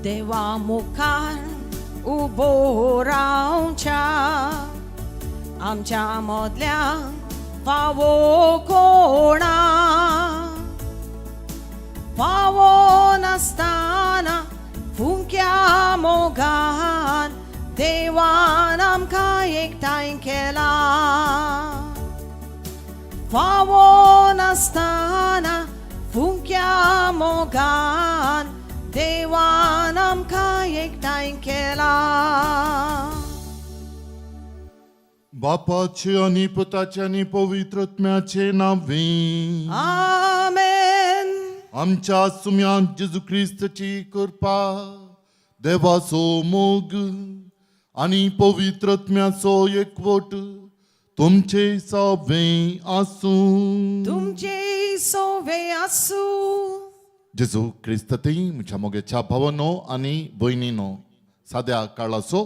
देवा मुखार उबो रावच्या आमच्या मदल्या फावो कोणा फावो नासतना फुंक्या मोगान देवान आमकां एकठांय केला. फावो नासतना फुंक्या मोगान देवान आमकां एकठांय केला. बापाचे आनी पुताचे आनी पवित्र आत्म्याचे नांवे. आमेन. आमच्या सुम्या जेजू क्रिस्ताची कृपा, देवाचो मोग आनी पवित्र आत्म्याचो एकवट तुमचे सवे आसूं. तुमचे सोवे आसूं. जेजू क्रिस्त ती म्हज्या मोगेच्या भावानो आनी भयणीनो, साद्या काळाचो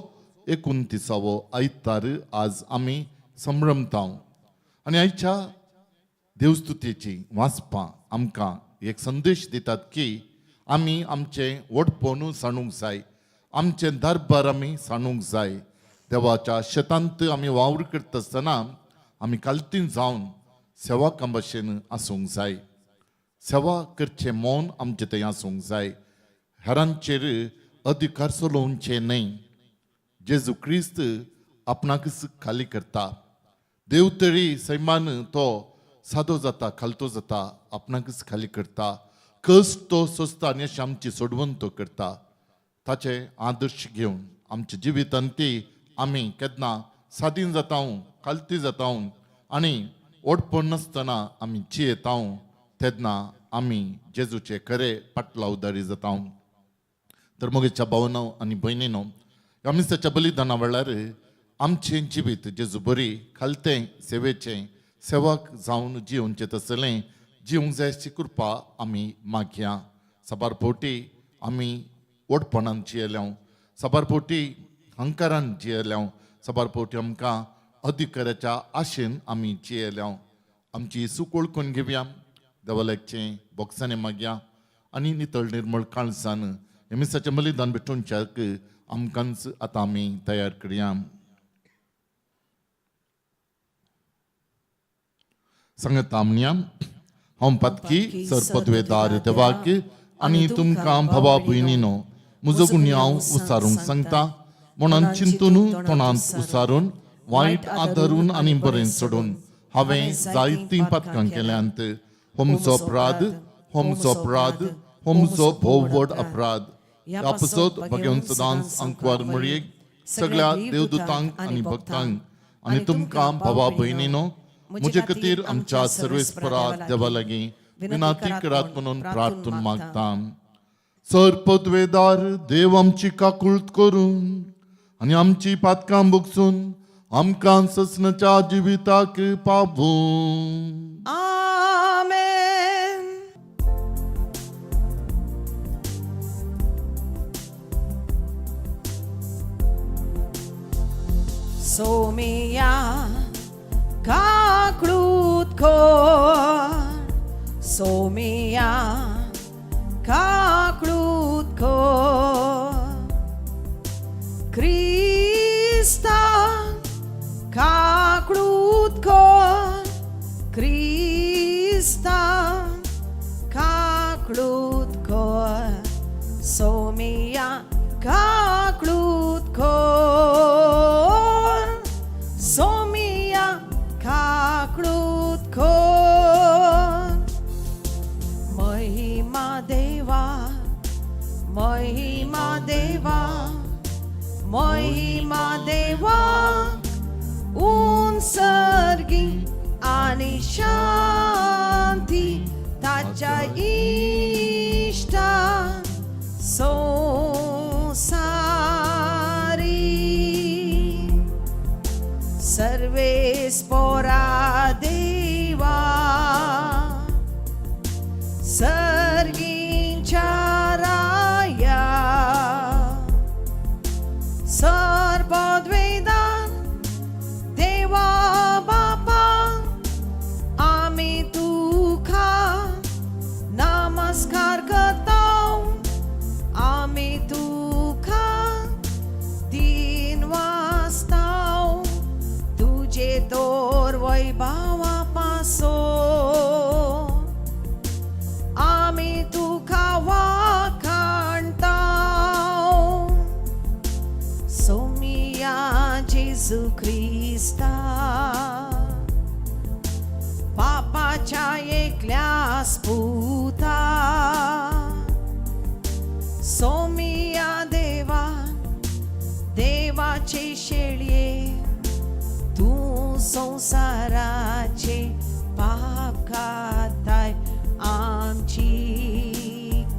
29वो आयतार आज आमी संभ्रमता आनी आयच्या देवस्तुतेची वाचपां आमकां एक संदेश दितात की आमी आमचें व्हडपण सांडूंक जाय, आमचें दरबार आमी सांडूंक जाय. देवाच्या शेतांत आमी वावर करता आसतना आमी कालतीन जावन सेवाकां भशेन आसूंक जाय. सेवा करचें मन आमचें थंय आसूंक जाय. हेरांचेर अधिकार चलोवचें न्हय. जेजू क्रिस्त आपणाकच खाली करता. देव तरी सैमान तो सादो जाता, खालतो जाता, आपणाकच खाली करता, कस तो सोंसता आनी अशें आमची सोडवण तो करता. ताचे आदर्श घेवन आमच्या जिवितांत ती आमी केन्ना सादीन जाता, खालती जाता आनी ओडपण नासतना आमी जियेता तेन्ना आमी जेजूचे खरे पाटलावदारी जाता. तर मोगेच्या भावनो आनी भयणीनो, ह्या मिसाच्या बलिदाना वेळार आमचें जिवीत जेजू बरी खालतें सेवेचें सेवक जावन जिवचें तसलें जिवंक जाय अशी कृपा आमी मागया. साबार फावटी आमी व्हडपणान जियेल्या, साबार फावटी हंकारान जियेल्या, साबार फावटी आमकां अधिकाऱ्याच्या आशेन आमी जियेल्या. आमची चूक वळखून घेवया, देवाल्याचें बोगसाणें मागया आनी नितळ निर्मळ काळजान ह्या मिसाचें बलिदान भेटोवच्याक आमकांच आतां आमी तयार करया. सांगता म्हणया, हांव पातकी सरपदवेदार देवाक आनी तुमकां भावा भयणीनो म्हजो गुन्यांव उसारूंक सांगता. म्हणून चिंतून तोंडांत उसारून वायट आदरून आनी बरें सोडून हांवें जायतीं पातकां केल्यांत. होमचो अपराध, होमचो अपराध, होमचो भोव व्हड अपराध. ह्या पासत भगेवन सदांच अंकवार मळयेक सगळ्या देवदूतांक आनी भक्तांक आनी तुमकां भावा भयणीनो म्हजे खातीर आमच्या सर्वेस्परा देवा लागीं विनंती करात म्हणून प्रार्थून मागता. सर पदवेदार देव आमची काकूळत करून आनी आमची पातकां भोगसून आमकां ससनाच्या जिविताक पावूं. आमेन. सोमिया काकळूत कोर, सोमिया काकळूत कोर, क्रिस्ता काकळूत कोर, क्रिस्ता काकळूत कोर, सोमिया काकळूत कोर, सोमिया काकळूत कोर. महिमा देवा, महिमा देवा, महिमा देवा उंसर्गी आनी शांती ताच्या इश्टा संवसारी. सर्वेस्पोरा देवा, सर्गींच्या राया, सर्पद्वेदान देवा बापा, आमी तुका ना पुता सोमिया देवा देवाचे शेळये तूं संवसाराचे पाप खाताय आमची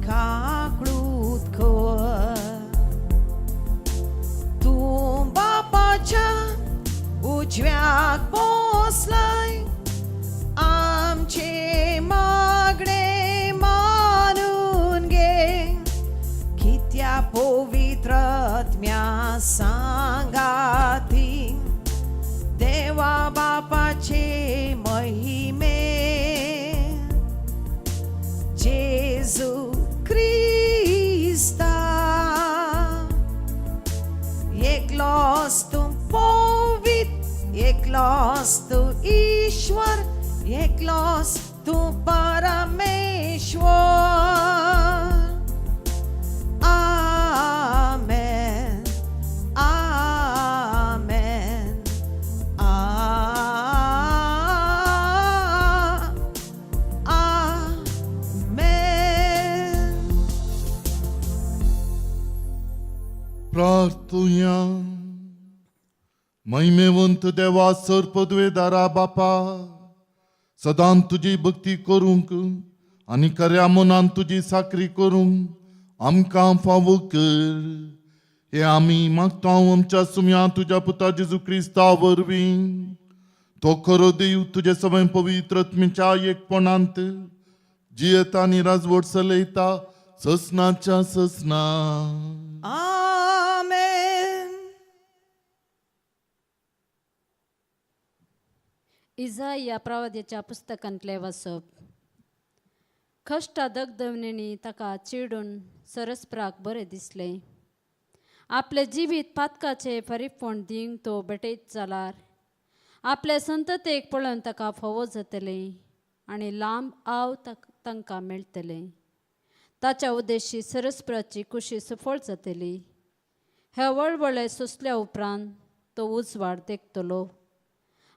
काकळूत कर तूं बापाच्या उजव्याक पोसलाय आमचे मागणे मानून घे कित्या पवित्रत्म्या सांगाती देवा बापाचे महिमे जेजू क्रिस्ता एकलोच तूं पवित्र एकलोच तूं ईश्वर एकलोच तूं परमेश्वर. आमेन आमेन आ आमेन. प्रार्थुया. महिमेवंत देवा सर पदवेदारा बापा, सदां तुजी भक्ती करूंक आनी खऱ्या मनान तुजी साकरी करूंक आमकां फावो कर, हे आमी मागता आमच्या सुम्या तुज्या पुता जेजू क्रिस्ता वरवीं. तो खरो देव तुजे सवय पवित्र आत्म्याच्या एकपणांत जियेता आनी राजवट चलयता ससनाच्या ससना. आमेन. इजाया प्रवाद्याच्या पुस्तकांतलें वाचप. कश्टा दगदवणेंनी ताका चिडून सरस्पराक बरें दिसलें. आपलें जिवीत पातकाचें फरीफण दिवंक तो भेटयत जाल्यार आपले संततेक पळोवन ताका फावो जातलें आनी लांब आव तांकां मेळटलें. ताच्या उद्देशी सरस्पराची कुशी सफळ जातली. हे वळवळे सोंसल्या उपरांत तो उजवाड देखतलो.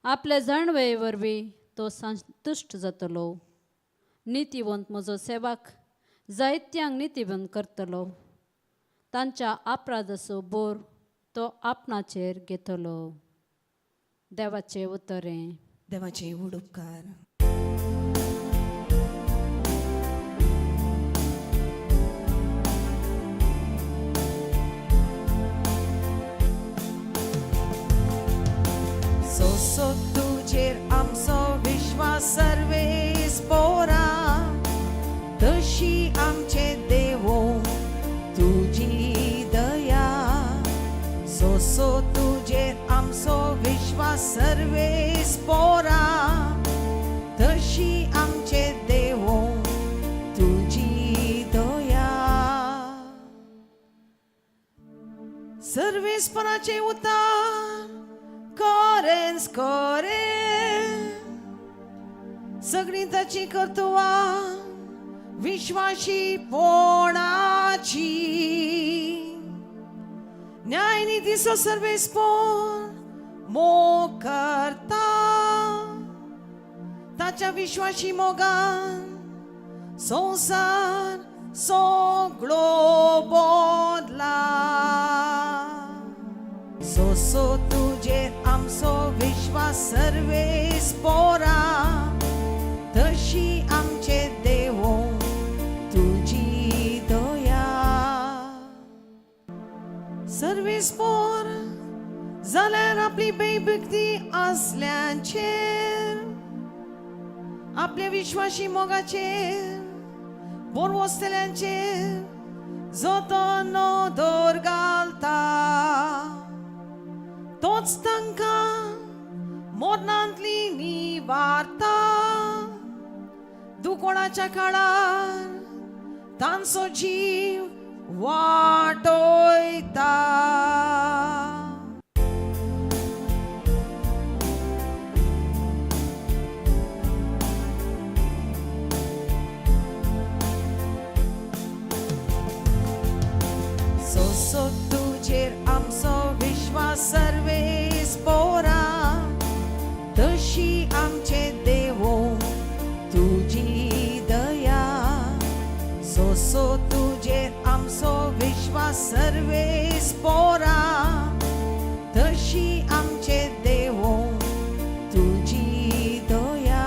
आपले जाणवये वरवीं तो संतुश्ट जातलो. नितीवंत म्हजो सेवक जायत्यांक नितीवंत करतलो. तांच्या आपराधाचो बोर तो आपणाचेर घेतलो. देवाचें उतरें. देवाचे व्हड उपकार. सोसो तुजेर आमचो विश्वास सर्वेस पोरा तशी आमचे देवो तुजी दया. सोसो तुजेर आमचो विश्वास सर्वेस पोरा तशी आमचे देवो तुजी दया. सर्वेस्पराचे उतार करेंस करे सगळी ताची कर्तुवा विश्वाशी पोणाची न्यायनिधीचो सर्वेस्पोर मोग करता ताच्या विश्वाशी मोगान संवसार सगळो बदला. सोसो तुजेर आमचो विश्वास सर्वेस पोरा तशी आमचे देवो तुजी दया. सर्वेस पोर जाल्यार आपली बेभक्ती आसल्यांचेर आपल्या विश्वाशी मोगाचेर बोरवसतल्यांचेर जतन नदर घालता तोच तांकां मोरनांतली निवारता. दुकोणाच्या काळार तांचो जीव वाटोयता. सोसो तुजेर आमचो विश्वास सर्वेस पोरा तशी आमचे देवो तुजी दया. सर्वेस पोरा तशी आमचे देवो तुजी दया.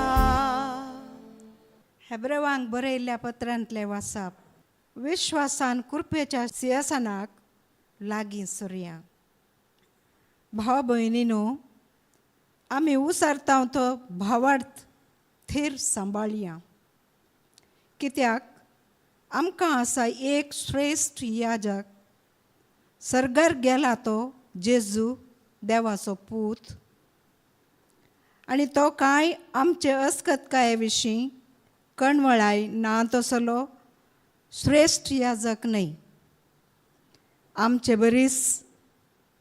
हेब्रेवांक बरयल्ल्या पत्रांतलें वासाप. विश्वासान कृपेच्या सिंहासनाक लागीं सरया. भाव भयणीनो, आमी उसारता तो भावार्थ थीर सांबाळया, कित्याक आमकां आसा एक श्रेश्ठ याजक, सर्गार गेला तो जेजू देवाचो पूत, आनी तो कांय आमचे अस्कतकाये विशीं कणवळाय ना तसलो श्रेश्ठ याजक न्हय. आमचे बरीच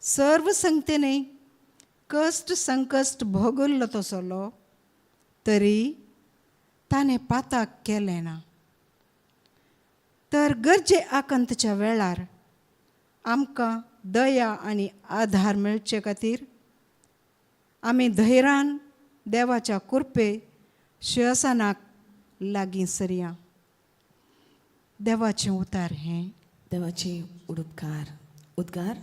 सर्व संगतेने कश्ट संकश्ट भोगल्लो तसलो, तरी ताणें पाताक केलें ना, तर गरजे आकांतच्या वेळार आमकां दया आनी आधार मेळचे खातीर आमी धैरान देवाच्या कृपे शिंवासनाक लागीं सरया. देवाचें उतार हें. देवाचे उडुपकार उद्गार.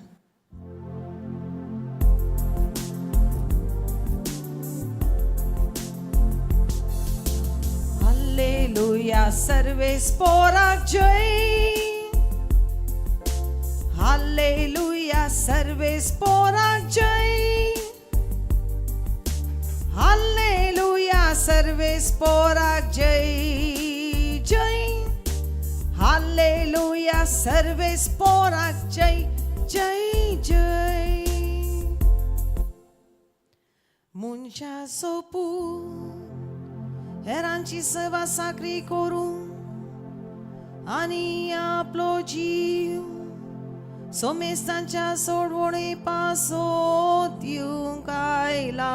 हालेलुया सर्वेस पोराक जय. हालेलुया सर्वेस पोराक जय. हालेलुया सर्वेस पोराक जय जय. हालेलुया सर्वेस पोराक जय जय जय. मनशा सोपू हेरांची सेवा साकरी करूं आनी आपलो जीव सोमेस्तांच्या सोडवणे पासो दिवंक आयला.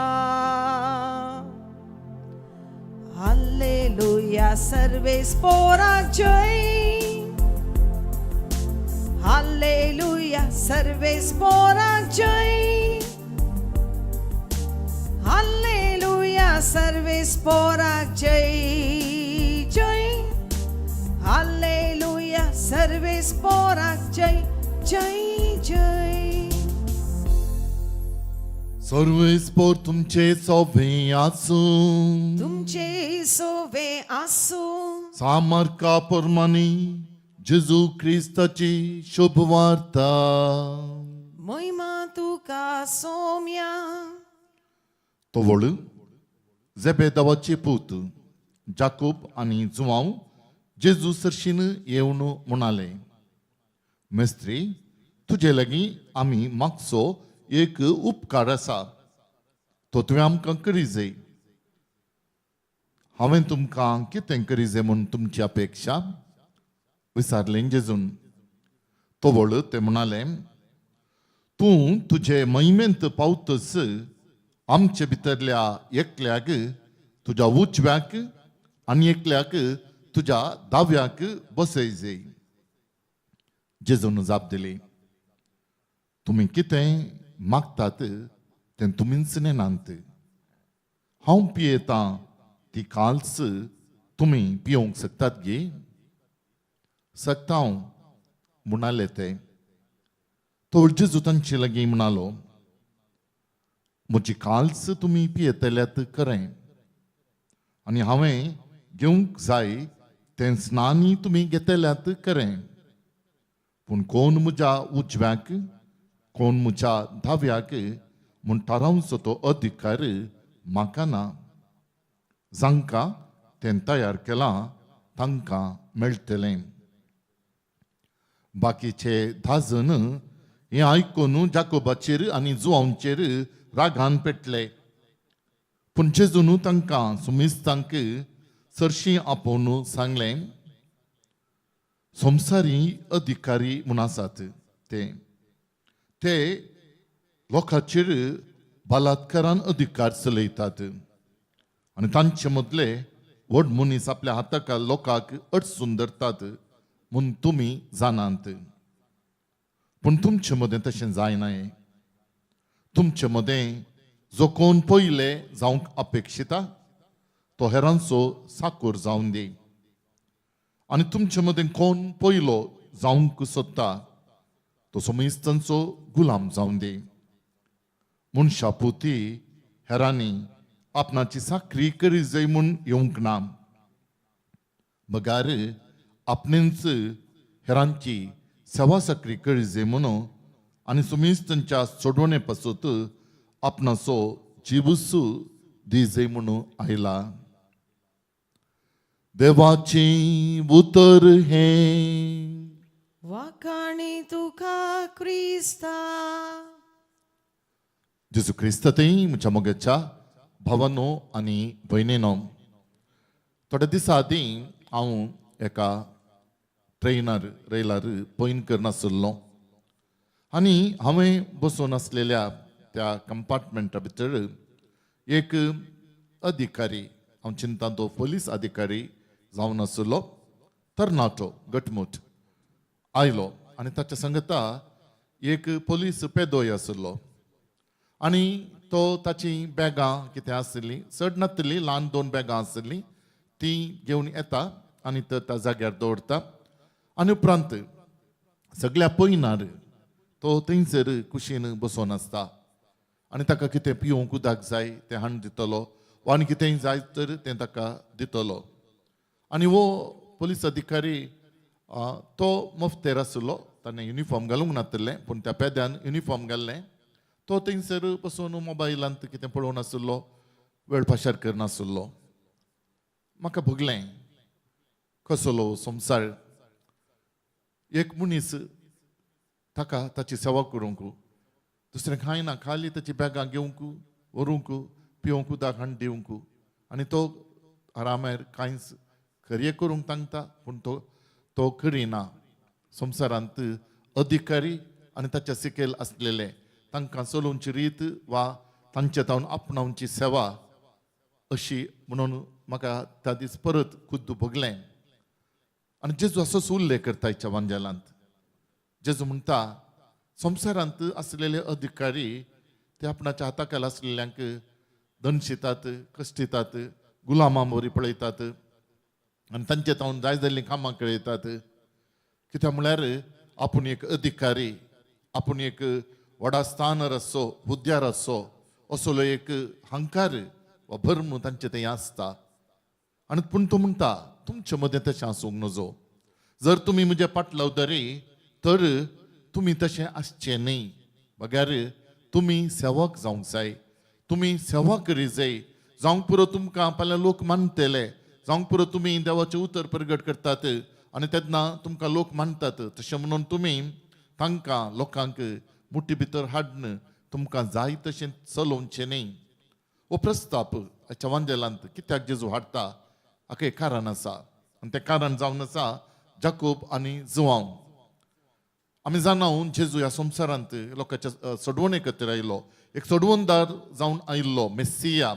हालेलुया सर्वेस पोराक जय. हालेलुया सर्वेस पोराक जय. हालेलुया सर्वेस पोराक जय जय. हालेलुया सर्वेस पोराक जय जय जय. सर्वेस्पोर तुमचे सोवे आसूं. तुमचे सोवे आसूं. सामर्का परमानी जेजू क्रिस्ताची शुभवार्ता. महिमा तुका सोम्या. तवळ जेबेदावाचे पूत जाकोब आनी जुवांव जेजू सरशीन येवन म्हणाले, मेस्त्री, तुजे लागीं आमी मागचो एक उपकार आसा, तो तुवें आमकां करी जाय. हांवें तुमकां कितें करी जाय म्हूण तुमची अपेक्षा? विचारलें जेजून. तवळ ते म्हणाले, तूं तुजे महिमेंत पावतच आमचे भितरल्या एकल्याक तुज्या उजव्याक आनी एकल्याक तुज्या दाव्याक बसय जाय. जेजून जाप दिली, तुमी कितें मागतात तें तुमीच नेनात. हांव पियेतां ती काल्स तुमी पियोवंक शकतात गे? शकता हांव, म्हणाले ते. तो जेजू तांचे लागीं म्हणालो, म्हजी काल्स तुमी पियेतल्यात खरें, आनी हांवें घेवंक जाय तें स्नानी तुमी घेतल्यात खरें, पूण कोण म्हज्या उजव्याक कोण म्हज्या दाव्याक म्हूण थारावचो तो अधिकार म्हाका ना. जांकां तें तयार केलां तांकां मेळटलें. बाकीचे 10 जण हें आयकून जाकोबाचेर आनी जुवांचेर रागान पेटले. पूण जेजून तांकां सुमिस्तांक सरशीं आपोवन सांगलें, संवसारी अधिकारी म्हूण आसात ते ते लोकांचेर बलात्कारान अधिकार चलयतात आनी तांचे मदले व्हड मनीस आपल्या हाताक लोकांक अडसून धरतात म्हूण तुमी जाणात. पूण तुमचे मदें तशें जायना. तुमचे मदें जो कोण पयले जावंक अपेक्षिता तो हेरांचो साकूर जावन दी, आनी तुमचे मदें कोण पयलो जावंक सोदता तो समेस्तांचो गुलाम जावन दी. मनशा पुती हेरांनी आपणाची साकरी करी जाय म्हूण येवंक ना, बगार आपणेंच हेरांची सेवा साकरी करी जाय म्हणून आनी समेस्तांच्या सोडवणे पासत आपणाचो जिवूस दी जाय म्हणून आयला. देवाचें उतर हें. वाखाणी तुका क्रिस्ता. जेजू क्रिस्त थंय म्हज्या मोगाच्या भावानो आनी भयणीनो, थोड्या दिसां आदीं हांव एका ट्रेनार रेलार पयण करनासलो आनी हांवें बसून आसलेल्या त्या कंपार्टमेंटा भितर एक अधिकारी, हांव चिंता तो पोलीस अधिकारी जावन आसलो, तरणाटो घटमूट आयलो आनी ताच्या संगता एक पोलीस पेदोय आसलो आनी तो ताची बॅगां कितें आसली चड नासली, ल्हान दोन बॅगां आसलीं, ती घेवन येता आनी तो त्या जाग्यार दवरता आनी उपरांत सगळ्या पयनार तो थंयसर कुशीन बसोन आसता आनी ताका कितें पिवंक उदक जाय तें हाडून दितलो वा आनी कितेंय जाय तर तें ताका दितलो. आनी हो पोलीस अधिकारी तो मफ्तेर आसलो, ताणें युनिफॉर्म घालूंक नासलें पूण त्या पेद्यान युनिफॉर्म घाल्लें. तो थंयसर बसून मोबायलांत कितें पळोवन आसलो, वेळ पाशार करनासलो. म्हाका भोगलें कसलो संवसार, एक मनीस ताका ताची सेवा करूंक, दुसरें कांय ना, खाली ताची बॅगां घेवंक व्हरूंक, पिवंक उदक हाडून दिवंक आनी तो आरामार कांयच खरें करूंक तांकता पूण तो तो करिना. संवसारांत अधिकारी आनी ताच्या सिकेल आसलेले तांकां चलोवची रीत वा तांचे तावन आपणावची सेवा अशी म्हणून म्हाका त्या दीस परत खुद्द भोगलें. आनी जेजू असोच उल्लेख करता ह्या वांजेलांत. जेजू म्हणटा संवसारांत आसलेले अधिकारी ते आपणाच्या हाताखाल आसलेल्यांक दनशितात, कश्टितात, गुलामां वरी पळयतात आनी तांचे तावन जाय जाल्लीं कामां कळयतात. कित्याक म्हळ्यार आपूण एक अधिकारी, आपूण एक व्हडा स्थानार आसचो, हुद्द्यार आसचो असलो एक हंकार वा भर्म तांचे थंय आसता. आनी पूण तो म्हणटा तुमचे मदें तशें आसूंक नजो, जर तुमी म्हजे पाटलावदारी तर तुमी तशें आसचें न्हय, बगैर तुमी सेवक जावंक जाय, तुमी सेवा करी जाय. जावंक पुरो तुमकां फाल्यां लोक मानतले, जावंक पुरो तुमी देवाचें उतर प्रगट करतात आनी तेन्ना तुमकां लोक मानतात, तशें म्हणून तुमी तांकां लोकांक मुठी भितर हाडून तुमकां जाय तशें चलोवचें न्हय. हो प्रस्ताप हाच्या वांजेलांत कित्याक जेजू हाडटा हाका एक कारण आसा आनी तें कारण जावन आसा जाकोब आनी जुवांव. आमी जाणा जेजू ह्या संवसारांत लोकांच्या सोडवणे खातीर आयलो, एक सोडवणदार जावन आयिल्लो मेस्सिया.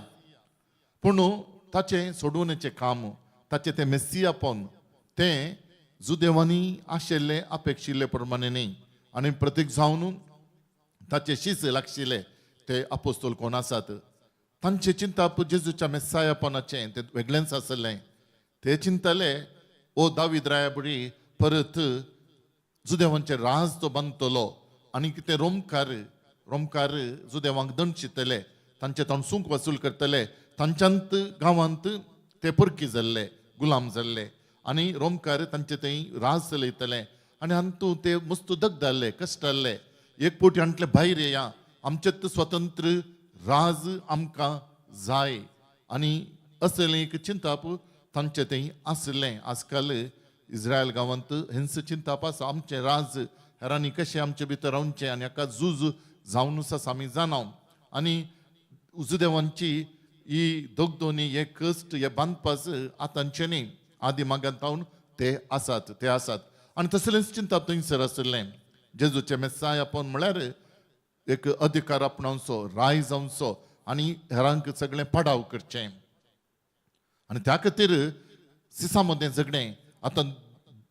पूण ताचें सोडवणेचें काम, ताचें तें मेस्सियापण तें जुदेवांनी आशिल्लें अपेक्षिल्ले प्रमाणे न्हय आनी प्रतीक जावन ताचे शीस लागशिल्ले ते आपोस्तोल कोण आसात तांचें चिंताप जेजूच्या मेस्सायापणाचें तें वेगळेंच आसलें. ते चिंतले ओ दावीद राया बरी परत जुदेवांचे राज तो बांदतलो आनी कितें रोमकार रोमकार जुदेवांक दंड शितले, तांचे ताण सुंक वसूल करतले, तांच्यांत गांवांत ते परकी जाल्ले, गुलाम जाल्ले आनी रोमकार तांचे थंय राज चलयतले आनी हातूंत ते मस्त दगदारले, कश्टाल्ले. एक पोटी हांतले भायर येया, आमचें स्वतंत्र राज आमकां जाय आनी असलें एक चिंताप तांचे थंय आसलें. आजकाल इस्रायल गांवांत हेंच चिंताप आसा, आमचें राज हेरांनी कशें आमचे भितर रावचें आनी हाका झूज जावनूच आसा आमी जाणाव. आनी जुदेवांची ही दगदोनी, हे कश्ट, हे बांदपास आतांचे न्ही, आदी मागान तावन ते आसात, ते आसात. आनी तसलेंच चिंताप थंयसर आशिल्लें. जेजूचें मेस्सायापण म्हळ्यार एक अधिकार आपणावचो, राय जावचो आनी हेरांक सगळें पाडाव करचें. आनी त्या खातीर सिसा मदें झगडें. आतां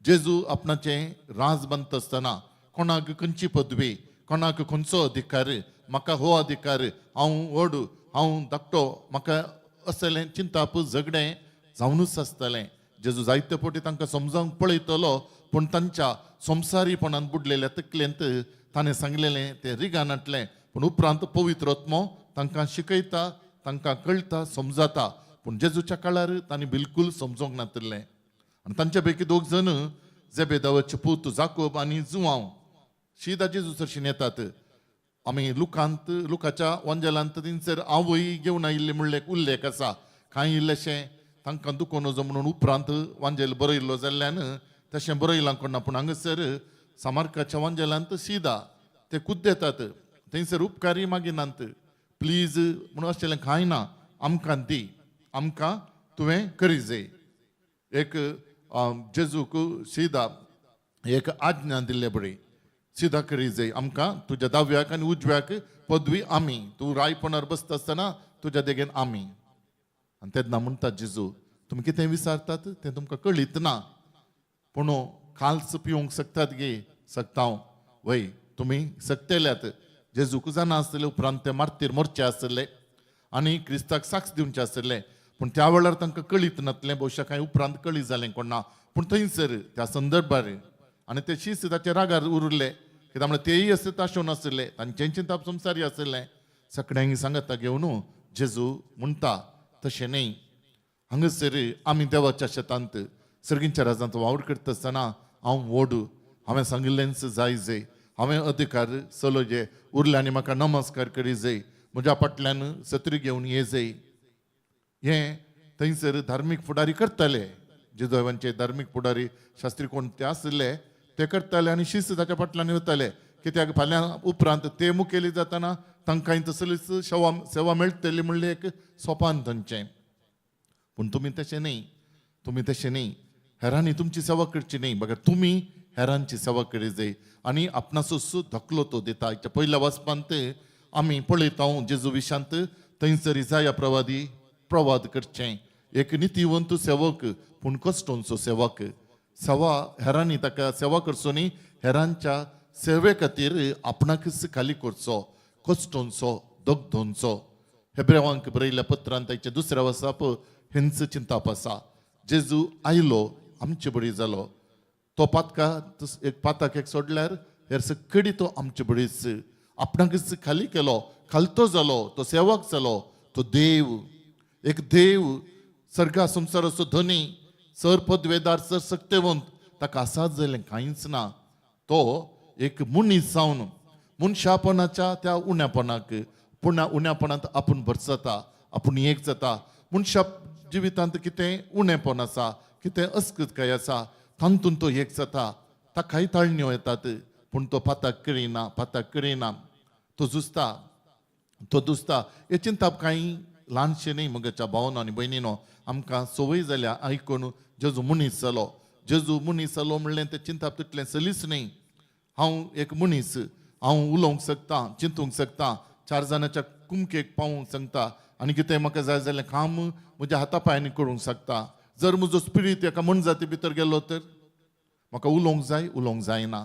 जेजू आपणाचें राज बांदता आसतना कोणाक खंयची पदवी, कोणाक खंयचो अधिकार, म्हाका हो अधिकार, हांव व्हड, हांव धाकटो, म्हाका असलें चिंताप झगडें जावनूच आसतलें. जेजू जायते फावटी तांकां समजावंक पळयतलो, पूण तांच्या संवसारीपणान बुडलेल्या तकलेंत ताणें सांगलेलें तें रिगानांतलें. पूण उपरांत पवित्र आत्मो तांकां शिकयता, तांकां कळटा, समजाता. पूण जेजूच्या काळार तांणी बिलकूल समजोंक नातिल्लें. आनी तांच्या पैकी दोग जण जेबेदावाचे पूत जाकोब आनी जुवांव शिदा जेजू सरशीन येतात. आमी लुकांत लुकाच्या वंजेलांत थंयसर आवय घेवन आयिल्ली म्हणलें एक उल्लेख आसा. कांय इल्लेशें तांकां दुखोवन वचो म्हणून उपरांत वांजेल बरयल्लो जाल्ल्यान तशें बरयलां कोण ना, पूण हांगासर सामार्काच्या वांजेलांत सिदा ते खुद्द येतात. थंयसर उपकारी मागिनात, प्लीज म्हणून अशें कांय ना, आमकां दी, आमकां तुवें करी जाय. एक जेजूक सिदा एक आज्ञा दिल्ले बरी, सिदा करी जाय आमकां तुज्या दाव्याक आनी उजव्याक पदवी आमी, तूं रायपणार बसता आसतना तुज्या देगेन आमी. आनी तेन्ना म्हणटा जेजू, तुमी कितें विचारतात तें तुमकां कळीत ना, पूण काल्स पिवंक शकतात गे, शकता हांव वय, तुमी शकतेल्यात. जेजूक जाणा आसतले उपरांत ते मार्तीर मोरचे आसले आनी क्रिस्ताक साक्ष दिवचे आसले, पूण त्या वेळार तांकां कळीत नासलें, भोवशा कांय उपरांत कळी जालें कोण ना. पूण थंयसर त्या संदर्भार आनी ते शिस्त ताच्या रागार उरले, कित्याक म्हणल्यार तेय अशें ताशोवन आशिल्ले, तांचें चिंताप संवसारी आशिल्लें. सगळ्यांक सांगता घेवन जेजू म्हणटा तशें न्हय, हांगासर आमी देवाच्या शेतांत सर्गींच्या राजांत वावर करता आसतना हांव व्हड, हांवें सांगिल्लेंच जाय जाय, हांवें अधिकार चलो जे उरले आनी म्हाका नमस्कार करी जाय, म्हज्या फाटल्यान सत्री घेवन ये जाय. हें थंयसर धार्मीक फुडारी करताले, जेजवांचे धार्मीक फुडारी शास्त्री कोण ते आशिल्ले ते करताले आनी शिस्त ताच्या फाटल्यान वताले, कित्याक फाल्यां उपरांत ते मुखेली जातना तांकां तसलीच सेवा मेळटली म्हणलें एक सोपान तांचें. पूण तुमी तशें न्हय, तुमी तशें न्हय, हेरांनी तुमची सेवा करची न्हय, बगर तुमी हेरांची सेवा करी जाय. आनी आपणाचो धकलो तो दिता. हाच्या पयल्या वाचपांत आमी पळयता जेजू विशांत थंयसर इजाया प्रवादी प्रवाद करचें, एक नितीवंत सेवक पूण कश्टोंचो सेवक, सेवा हेरांनी ताका सेवा करचो न्ही, हेरांच्या सेवे खातीर आपणाकच खाली करचो, कश्टोंचो, दगदोंचो. हेब्रेवांक बरयल्ल्या पत्रान ताच्या दुसऱ्या वसाप हेंच चिंताप आसा. जेजू आयलो आमचे बरी जालो, तो पातका एक पाताक एक सोडल्यार हेर सकडी तो आमचे बरीच आपणाकच खाली केलो, खालतो जालो, तो सेवक जालो, तो देव, एक देव सर्गा संवसाराचो धनी, सर पदवेदार, सर सक्तेवंत, ताका आसात जालें कांयच ना. तो एक मनीस जावन मनशापणाच्या त्या उण्यापणाक, पूण उण्यापणांत आपूण भरसता, आपूण एक जाता. मनशा जिवितांत कितें उणेपण आसा, कितें अस्कृतकाय आसा, तातूंत तो एक जाता. ताकाय ताळण्यो येतात, पूण तो पाताक करिना, पाताक करिना, तो झुजता, तो दुसता. हे चिंताप कांय ल्हानशें न्हय म्हज्या भावनो आनी भयणीनो. आमकां संवय जाल्या आयकून जेजू मनीस जालो, जेजू मनीस जालो म्हणलें तें चिंताप तितलें सलीच न्हय. हांव एक मनीस, हांव उलोवंक शकता, चिंतूंक शकता, चार जाणाच्या कुमकेक पावोवंक शकता आनी कितें म्हाका जाय जाल्यार काम म्हज्या हाता पांयांनी करूंक शकता. जर म्हजो स्पिरीत एका मनजाती भितर गेलो तर म्हाका उलोवंक जाय, उलोवंक जायना,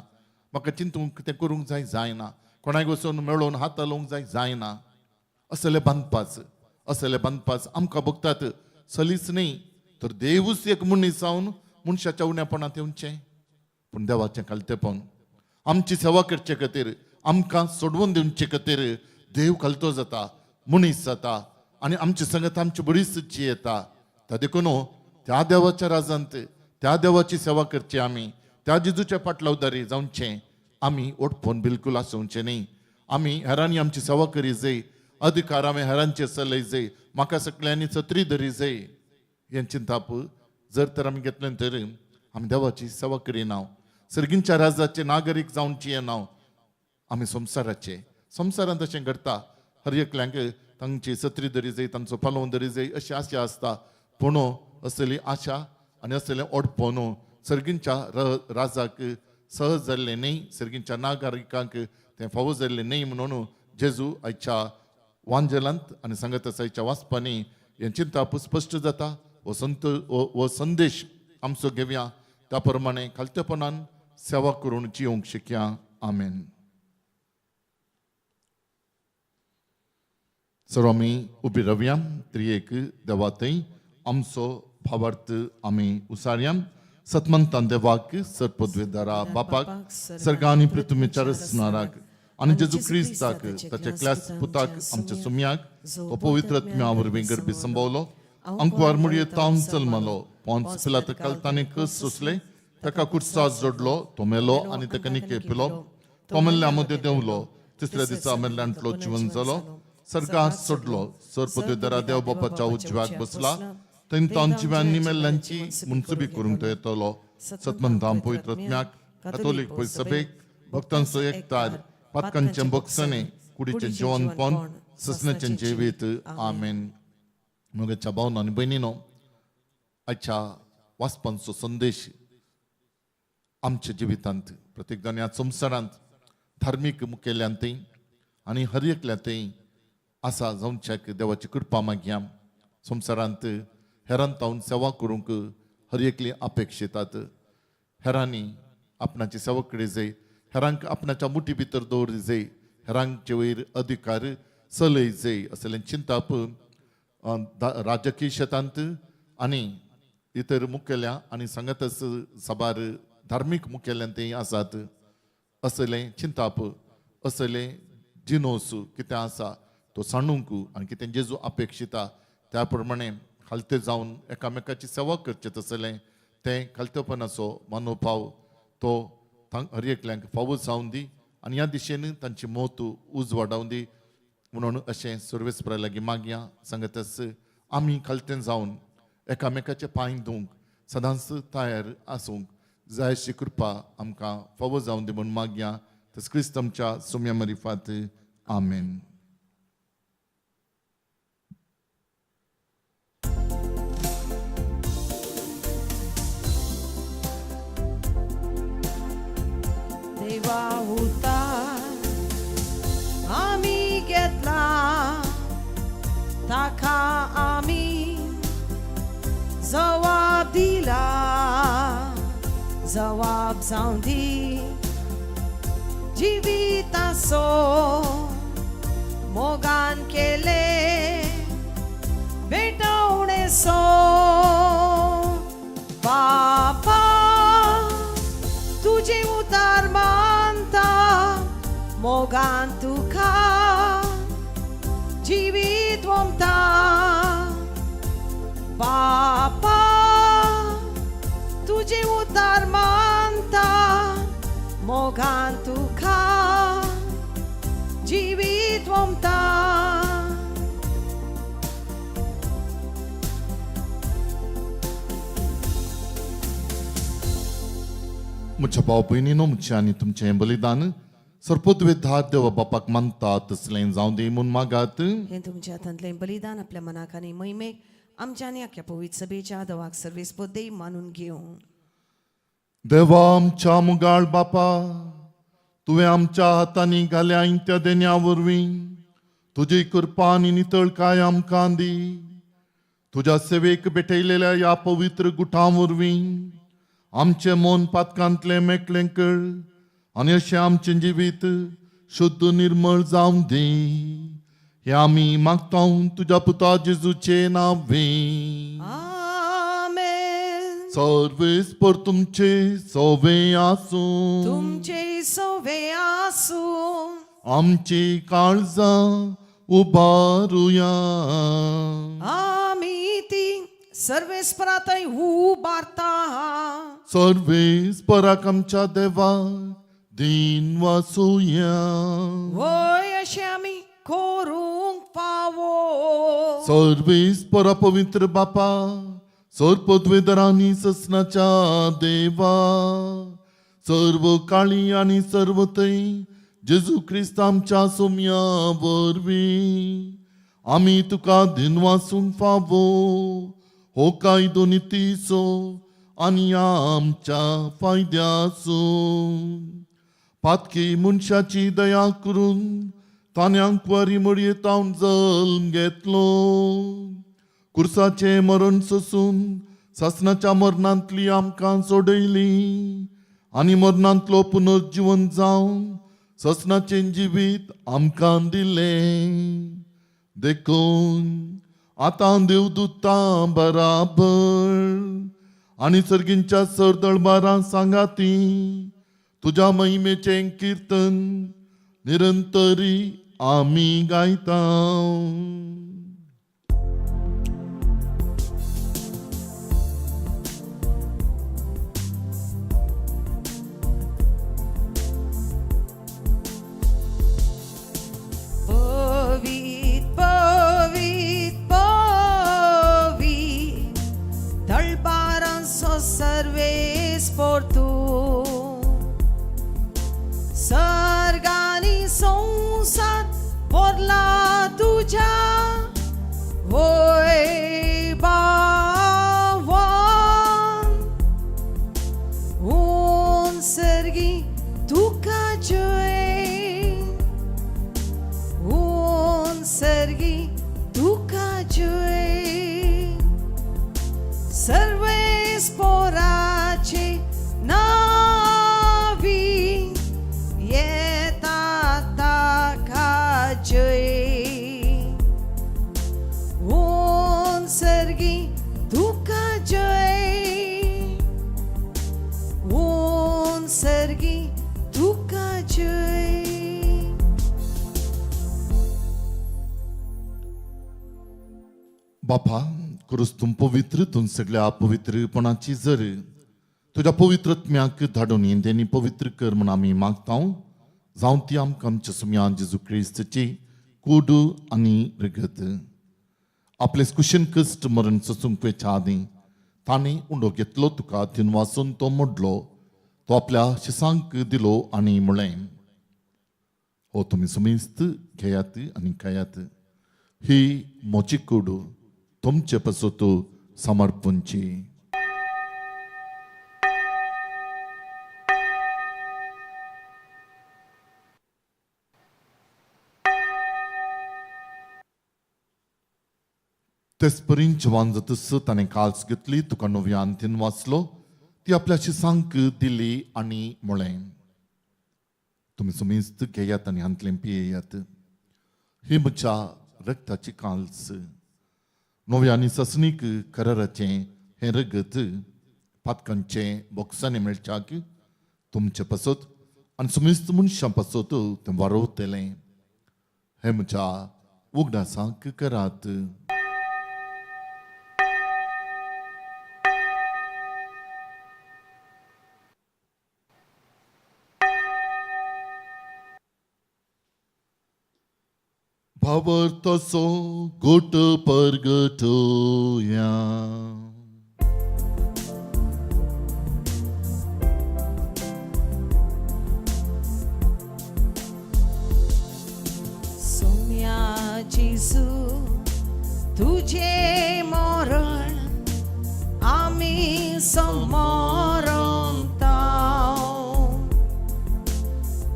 म्हाका चिंतूंक कितें करूंक जाय, जायना, कोणाक वचून मेळोवन हात हालोवंक जाय, जायना. असले बांदपाच, असले बांदपाच आमकां भोगतात सलीच न्हय तर देवूच एक मनीस जावन मनशाच्या उण्यापणांत येवचें. पूण देवाचें खालतेपण आमची सेवा करचे खातीर, आमकां सोडवून दिवचे खातीर देव खालतो जाता, मनीस जाता आनी आमची संगत आमची बरीच जियेता. त्या देखून त्या देवाच्या राजांत त्या देवाची सेवा करची आमी, त्या जेजूच्या फाटलावदारी जावचें आमी, ओटपोन बिलकूल आसोवचें न्ही. आमी हेरांनी आमची सेवा करी जाय, अधिकार आमी हेरांचे चलय जाय, म्हाका सगळ्यांनी सत्री धरी जाय. हें चिंताप जर तर आमी घेतलें तर आमी देवाची सेवा करिना, सर्गींच्या राजाचे नागरीक जावची येना. आमी संवसाराचे, संवसारांत तशें घडटा, हर एकल्यांक तांची सत्री धरी जाय, तांचो पालोवन धरी जाय अशी आशा आसता. पूण असली आशा आनी असलें ओडपोन सर्गींच्या राजाक सहज जाल्लें न्हय, सर्गींच्या नागरिकांक तें फावो जाल्लें न्हय. म्हणून जेजू आयच्या वांजेलांत आनी सांगत आसा आयच्या वाचपांनी हें चिंताप स्पश्ट जाता. हो संत हो संदेश आमचो घेवया, त्या प्रमाणे खालतेपणान सेवा करून जिवंक शिकया. आमेन. सर्व आमी उबी रावया. त्रिएक देवा थंय आमचो भावार्थ आमी उसारया. सतमंतान देवाक, सरपदवेदारा बापाक, सर्गा आनी पृथ्वीच्या रचणाराक आनी जेजू क्रिस्ताक, ताच्या क्लास पुताक, आमच्या सुम्याक, तो पवित्र आत्म्या वरवीं गर्भी संभवलो, अंकवार मुडये तावन चलमालो, पोन्स पिलात कलतानी कस सोसले, ताका कुर्सास जोडलो, तो मेलो आनी ताका निकेपिलो. तो मेल्ल्या मदें देंवलो, तिसऱ्या दिसा मेल्ल्यांतलो जिवन जालो, सर्गात सोडलो, सर पदवेदारा देव बापाच्या उजव्याक बसला, थंय तावन जिव्यांनी मेल्ल्यांची मुनसुबी करूंक तो येतलो. सतमंतां पवित्र आत्म्याक, कातोलीक सभेक, भक्तांचो एकतार, पातकांचें भोगसणें, कुडीचें जिवनपण, ससनाचें जिवीत. आमेन. म्हज्या भावनो आनी भयणीनो, आयच्या वाचपांचो संदेश आमच्या जिवितांत प्रत्येक जाण ह्या संवसारांत धार्मीक मुखेल्यांतय आनी हर एकल्यांतय आसा जावच्याक देवाची कृपा मागया. संवसारांत हेरांत तावन सेवा करूंक हर एकली अपेक्षितात. हेरांनी आपणाची सेवा करी जाय, हेरांक आपणाच्या मुठी भितर दवरी जाय, हेरांचे वयर अधिकार चलय जाय असलें चिंताप राजकीय शेतांत आनी इतर मुखेल्या आनी सांगतच साबार धार्मीक मुखेल्यांतय आसात. असलें चिंताप, असलें जिनोस कितें आसा तो सांडूंक आनी कितें जेजू अपेक्षिता त्या प्रमाणे खालते जावन एकामेकाची सेवा करचें तसलें तें खालतेपणाचो मनोभाव तो हर एकल्यांक फावो जावन दी आनी ह्या दिशेन तांची मत उजवाडावन दी म्हणून अशें सर्वेस्परा लागीं मागया. सांगतच आमी खालतें जावन एकामेकाचे पांय धुवंक सदांच तयार आसूंक जाय अशी कृपा आमकां फावो जावन दी म्हूण मागया. तस क्रिस्त आमच्या सुम्या मरिफात. आमेन. देवा उतार आमी घेतला, ताका आमी जवाब दिला, जवाब जावं दी जिविताचो मोगान केले भेटवणेचो. बापा, तुजें उतार मानता, मोगान तुका जिवीत वमता. बापा, तुजें उतार मानता, मोगान तुका जिवीत वमता. म्हज्या भाव भयणीनो, म्हजें आनी तुमचें बलिदान सर्पोद्वेधार देवा बापाक मानता तसलें जावं दी म्हूण मागात. हें तुमच्या हातांतलें बलिदान आपल्या मनाक आनी महिमेक, आमच्या आनी आख्या पवित्र सभेच्या देवाक सर्वेस पोद्देय मानून घेवं. देवा आमच्या मुगाळ बापा, तुवें आमच्या हातांनी घाल्या त्या देण्या वरवीं तुजी कृपा आनी नितळकाय आमकां दी. तुज्या सेवेक भेटयलेल्या ह्या पवित्र गुठां वरवीं आमचें मन पातकांतलें मेकळें कर आनी अशें आमचें जिवीत शुद्ध निर्मळ जावं दी. हें आमी मागता तुज्या पुता जेजूचे नांवे. आमेन. सर्वेस्पर तुमचे सवे आसूं. तुमचे सवे आसूं. आमची काळजां उबारुया. आमी ती सर्वेस्परातय उबारता. सर्वेस्पराक आमच्या देवा दीन वासुया. वय, अशें आमी करूंक फावो. सर्वेस्परा पवित्र बापा, सर्पद्वेदरांनी ससनाच्या देवा, सर्व काळी आनी सर्व थंय जेजू क्रिस्त आमच्या सोम्या वरवीं आमी तुका दिनवासूंक फावो. हो कायदो नितीचो आनी आमच्या फायद्याचो. पातकी मनशाची दया करून तान्यांक वरी मडयेतावन जल्म घेतलो, कुर्साचें मरण सोसून सासणाच्या मरणांतली आमकां सोडयली आनी मरणांतलो पुनर्जीवन जावन ससनाचें जिवीत आमकां दिलें. देखून आतां देवदूतां बराबर आनी सर्गींच्या सरदळबारां सांगाती तुज्या महिमेचें किर्तन निरंतरी आमी गायता. पवीत पवीत पवीत तळपारांचो सर्वेस पोर्तू सर्गानी संवसार भरला तुज्या वय बावन उन सर्गी तुका जय उन सर्गी तुका जय सर्वेस पोराचे नावी येता ताका जय उन सर्गी तुका जय उन सर्गी तुका जय. बापा क्रूस तूं पवित्र, तूं सगळ्या पवित्रपणाची जर तुज्या पवित्रत्म्याक धाडून तेणी पवित्र कर म्हूण आमी मागता. जावं ती आमकां आमच्या सुम्या जेजू क्रिस्ताची कूड आनी रगत. आपले कुशन कश्ट मरण सोसूंक वयच्या आदीं ताणें उंडो घेतलो, तुका वासून तो मोडलो, तो आपल्या शिसांक दिलो आनी म्हणलें, हो तुमी सुमेस्त घेयात आनी खायात, ही म्हजी कूड तुमचे पासत समर्पणची. तेच परीन जेवण जातच ताणें काल्स घेतली, तुका नव्यान तीन वाचलो, ती आपल्या शिसांक दिली आनी म्हणलें, तुमी सुमेस्त घेयात आनी हांतलें पियेयात, ही म्हज्या रक्ताची काल्स, नव्या आनी ससणीक कराराचें हें रगत पातकांचें बोक्सांनी मेळच्याक तुमचे पासत आनी सुमेस्त मनशां पासत तें वारोवतलें. हें म्हज्या उगडासाक करात. भावार्थाचो गोट परगटोया. सोम्या जेजू तुझे मरण आमी समोरंता,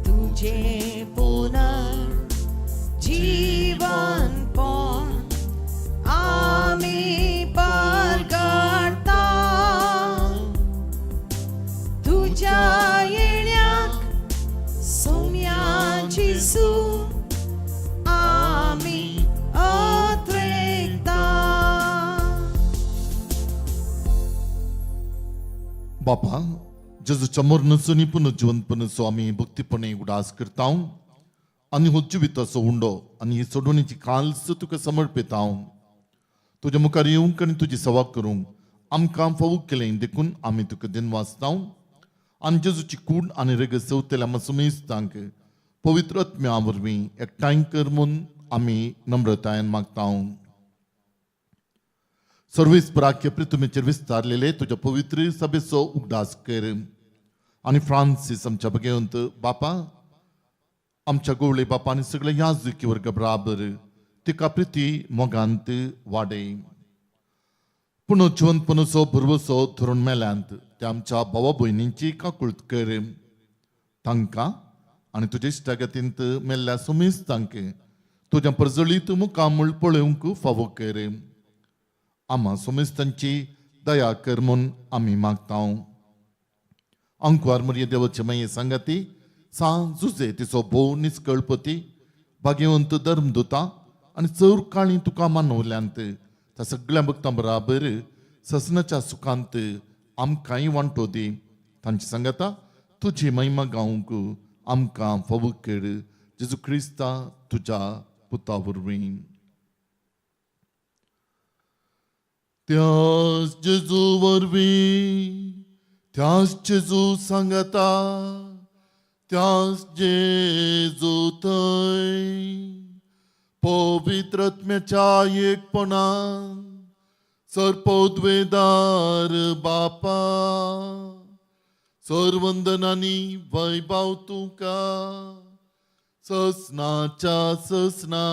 तुझे पुनर जीवन पण आमी परगटता, तुझ्या येण्याक सोम्या जेजू आमी अत्रेकता. बापा जेजूच्या मरणाचो आनी पुनर्जिवंतपणाचो आमी भक्तीपणे उडास करता आनी हो जिविताचो उंडो आनी ही सोडवणीची काल्स तुका समर्पिता. तुज्या मुखार येवंक आनी तुजी सेवा करूंक आमकां फावो केलें देखून आमी तुका दिनवासता आनी जेजूची कूड आनी रगत सेवतल्या मसुमेस्तांक पवित्र आत्म्या वरवीं एकठांय कर म्हूण आमी नम्रतायेन मागता. सर्वीस प्राक्य पृथ्वीचेर विस्तारलेले तुज्या पवित्र सभेचो उगडास कर आनी फ्रांसीस आमच्या भगवंत बापा, आमच्या गोवळे बापा आनी सगळे याजुकी वर्ग बराबर तिका प्रिती मोगांत वाडय. पूण जिवंतपणाचो भरवसो धरून मेल्यांत त्या आमच्या भावा भयणींची काकुळत कर. तांकां आनी तुजे इश्टागतींत मेल्ल्या सुमेस्तांक तुज्या प्रजळीत मुखामूळ पळोवंक फावो कर. आमा सुमेस्तांची दया कर म्हूण आमी मागता. अंकवार मरिये देवाचे माये सांगाती सान जुजे तिचो भोव निस्कळपती भाग्यवंत धर्मदुता आनी चड काळी तुका मानवल्यांत त्या सगळ्या भक्तां बराबर ससनाच्या सुखांत आमकांय वांटो दी. तांची सांगता तुजी महिमा गावंक आमकां फावो कर, जेजू क्रिस्ता तुज्या पुता वरवीं. त्याच जेजू वरवीं, त्याच जेजू सांगता, त्याच जेजू थंय पवित्र आत्म्याच्या एकपणान सर्पोद्वेदार बापा सरवंदनानी वैभाव तुका ससनाच्या ससना.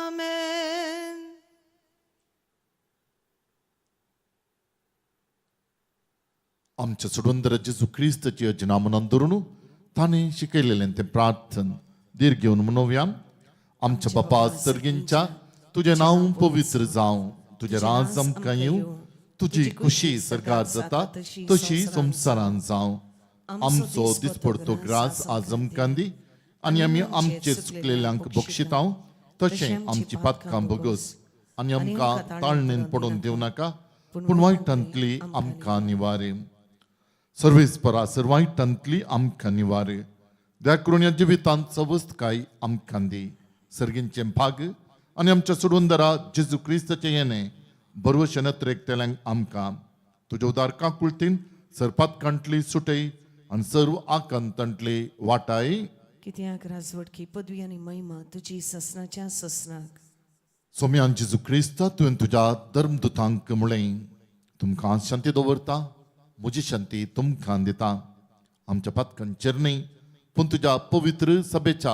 आमेन. आमच्या सोडवंदर जेजू क्रिस्ताची अजना म्हणून धरून ताणें शिकयलेलें तें प्रार्थन धीर घेवन म्हणोवया. आमच्या बापा सर्गींच्या, तुजें नांव पवित्र जावं, तुजें राज आमकां येवं, तुजी खुशी सरकार जाता तशी संवसारान जावं. आमचो दिसपडतो ग्रास आज आमकां दी आनी आमी आमचे चुकलेल्यांक बक्षितांव तशें आमची पातकां भोगस आनी आमकां ताळणेन पडून दिवं नाका, पूण वायटांतली आमकां निवारे. सर्वेस्परा सर वायटांतली आमकां निवारे. दया करून ह्या जिवितांत सवस्तकाय आमकां दी. सर्गींचें भाग आनी आमच्या सोडवंदरा जेजू क्रिस्ताचें येणें बरवशे नत्रेक तेल्यांक आमकां तुज्या उदार काकुळतीन सरपातकांतली सुटय आनी सर्व आकांतांतली वाटाय. कित्याक राजवटकी पदवी आनी महिमा तुजी ससनाच्या ससनाक. सोम्यान जेजू क्रिस्ता, तुवें तुज्या धर्मदुतांक म्हणलें, तुमकां शांती दवरता, म्हजी शांती तुमकां दिता. आमच्या पातकांचेर न्हय पूण तुज्या पवित्र सभेच्या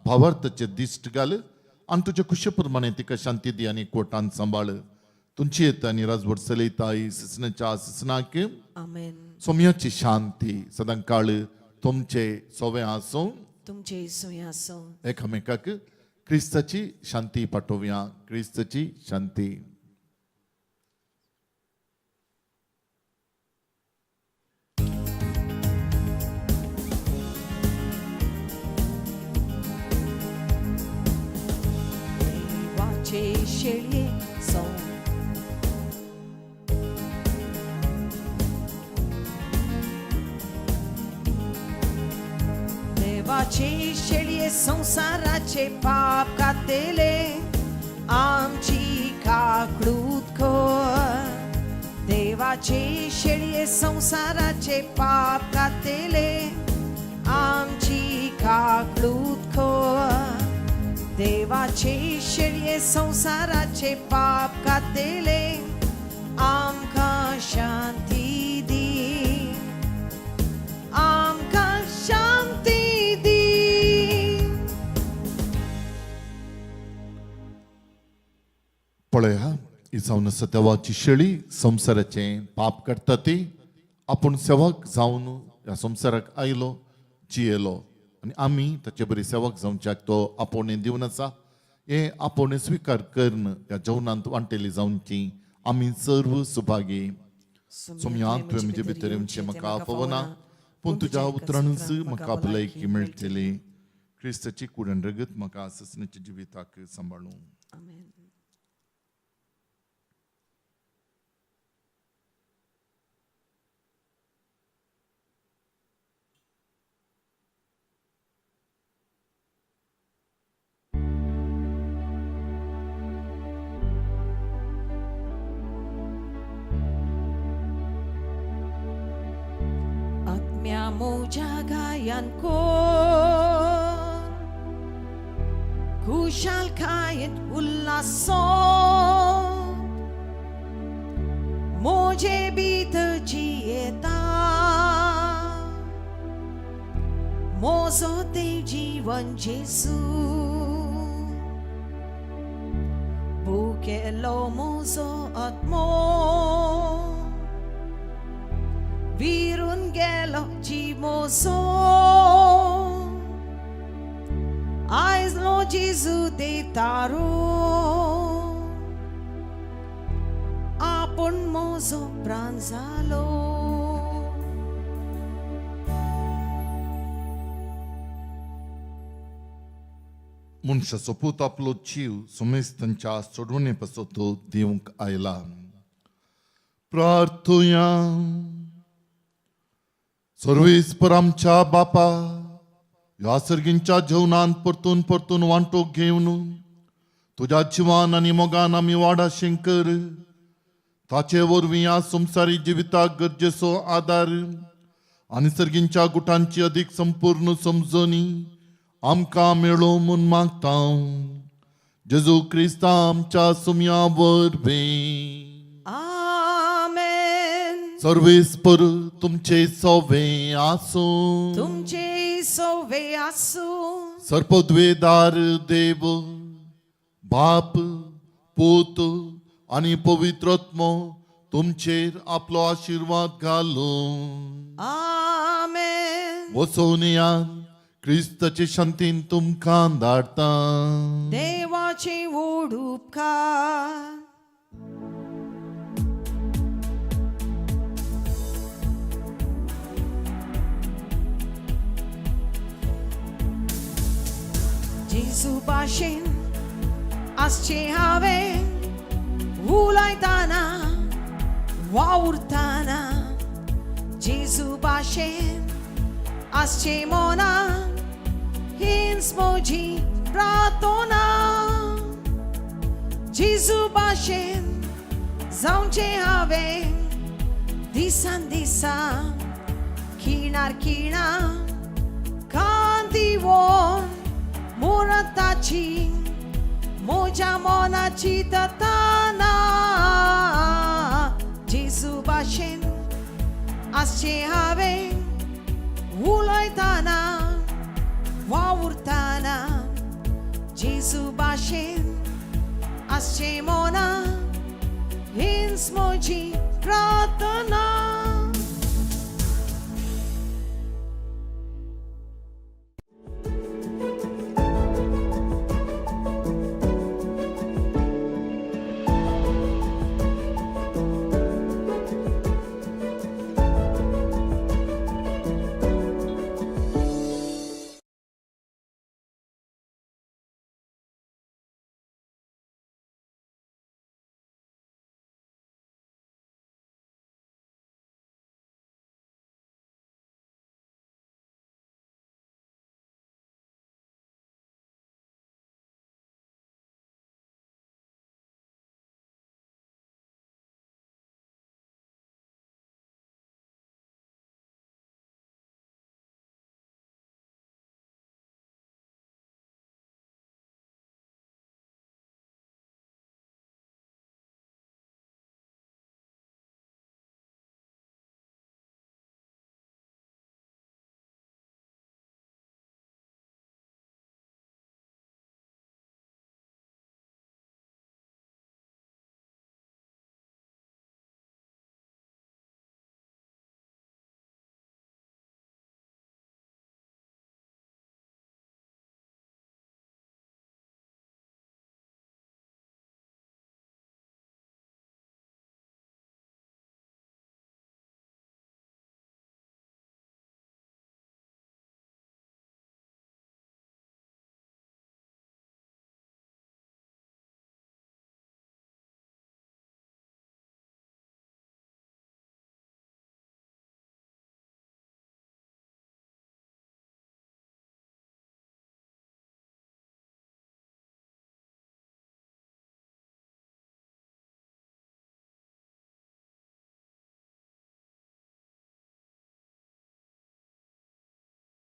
भावार्थाचेर दिश्ट घाल आनी तुज्या खुशे प्रमाणे तिका शांती दी आनी कोटान सांबाळ. तुमची येता आनी राजवट चलयता ससनाच्या ससनाक. आमेन. सोम्याची शांती सदां काळ तुमचे सोवे आसूं, तुमचे सोय आसूं. एकामेकाक क्रिस्ताची शांती पाठोवया. क्रिस्ताची शांती. देवाचे शेळये देवाचे शेळये संवसाराचे पाप कातेले, आमची काकळूत कर. देवाचे शेळये संवसाराचे पाप कातेले, आमची काकळूत कर. देवाचे शेळये संवसाराचे पाप कातेले, आमकां शांती दी, आमकां शांती दी. पळया, ही जावन आसा देवाची शेळी, संवसाराचें पाप काडटा ती. आपूण सेवक जावन ह्या संवसाराक आयलो, जियेलो आनी आमी ताचे बरी सेवक जावच्याक तो आपोवणें दिवन आसा. हें आपोवणें स्विकार करून ह्या जेवणांत वांटेली जावची आमी सर्व सुभागी. सोम्या, तुवें म्हजे भितर येवचें म्हाका फावना, पूण तुज्या उतरानूच म्हाका भलायकी मेळटली. क्रिस्ताची कुडण रगत म्हाका ससनाच्या जिविताक सांबाळूं. आमेन. आत्म्या म्हज्या गायन कोर, खुशालकायेंत उल्हासो म्हजे भितर जियेता, म्हजो देव जीवन जेजू. भुकेलो म्हजो आत्मो, विरून गेलो जीव म्हजो, आयलो जेजू देव तारो, आपूण म्हजो प्राण जालो. मनशाचो पूत आपलो जीव सुमेस्तांच्या सोडवणे पासत दिवंक आयला. प्रार्थुया. सर्वेस्पर आमच्या बापा, ह्या सर्गींच्या जेवणांत परतून परतून वांटो घेवन तुज्या जिवान आनी मोगान आमी वाडा शंकर. ताचे वरवीं ह्या संवसारी जिविताक गरजेचो आदार आनी सर्गींच्या गुटांची अदीक संपूर्ण समजणी आमकां मेळो म्हूण मागता, जेजू क्रिस्ता आमच्या सुमया वरवीं. आमेन. सर्वेस्पर तुमचे सवे आसूं. तुमचे सोवे आसूं. सर्पद्वेदार देव बाप, पूत आनी पवित्रत्मो तुमचेर आपलो आशिर्वाद घालूं. आमेन. वचून या, क्रिस्ताचे शांतीन तुमकां धाडटा. देवाचे व्हड उपकार. जेजू भाशेन आसचें हांवें उलयतना वावुरतना, जेजू भाशेन आसचें मना, हीच म्हजी प्रार्थना. जेजू भाशेन जावचें हांवें दिसान दिसा, खिणार खिणा, कांदिवोन मुरताची म्हज्या मनाची दताना. जेजू भाशेन आसचें हांवें उलयतना वावुरतना, जेजू भाशेन आसचें मना, हीच म्हजी प्रार्थना.